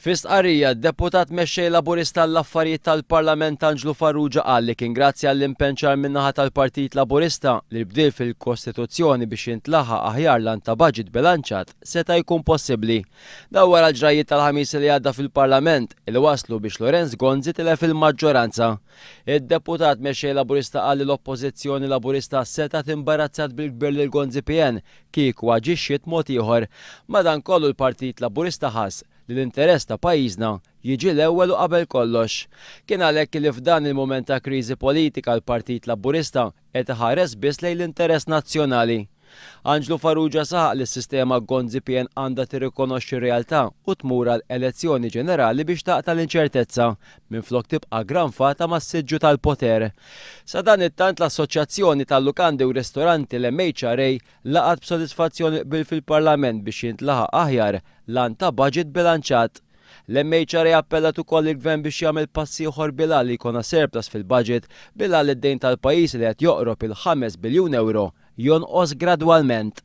Fi stqarrija, d-Deputat Mexxej Laburista għall-Affarijiet tal-Parlament Anġlu Farrugia qal li kien grazzi għall-impenn ċar min-naħa tal-Partit Laburista li l-bdil fil-Kostituzzjoni biex jintlaħaq aħjar l-għan ta' baġit bilanċat seta' jkun possibbli. Dan wara l-ġrajjiet tal-Ħamis li għadda fil-Parlament li wasslu biex Lawrence Gonzi tilef il-maġġoranza. Id-Deputat Mexxej Laburista qal li l-Oppożizzjoni Laburista setgħet imbarazzat bil-kbir lil Gonzi PN kieku aġixxiet mod ieħor. Madankollu l-Partit Laburista ħass li l-interess ta' pajjiżna jiġi l-ewwel u qabel kollox. Kien għalhekk li f'dan il-mument ta' kriżi politika l-Partit Laburista qed iħares biss lejn l-interess nazzjonali. Anġlu Farrugia saħaq li s-sistema Gonzi-PN għandha tirrikonoxxi r-realtà u tmur għal elezzjoni ġenerali biex taqta' l-inċertezza minflok tibqa' ggranfata mas-siġġu tal-poter. Sadanittant l-Assoċjazzjoni tal-Lukandi u Ristoranti l-MHRA laqgħet b'sodisfazzjon il-qbil fil-Parlament biex jintlaħaq aħjar l-għan ta' baġit bilanċat. L-MHRA appellat ukoll lill-Gvern biex jagħmel pass ieħor bil-għan li jkollna surplus fil-baġit bil-għan li d-dejn tal-pajjiż li qed joqrob il-ħames biljun ewro jonqos gradwalment.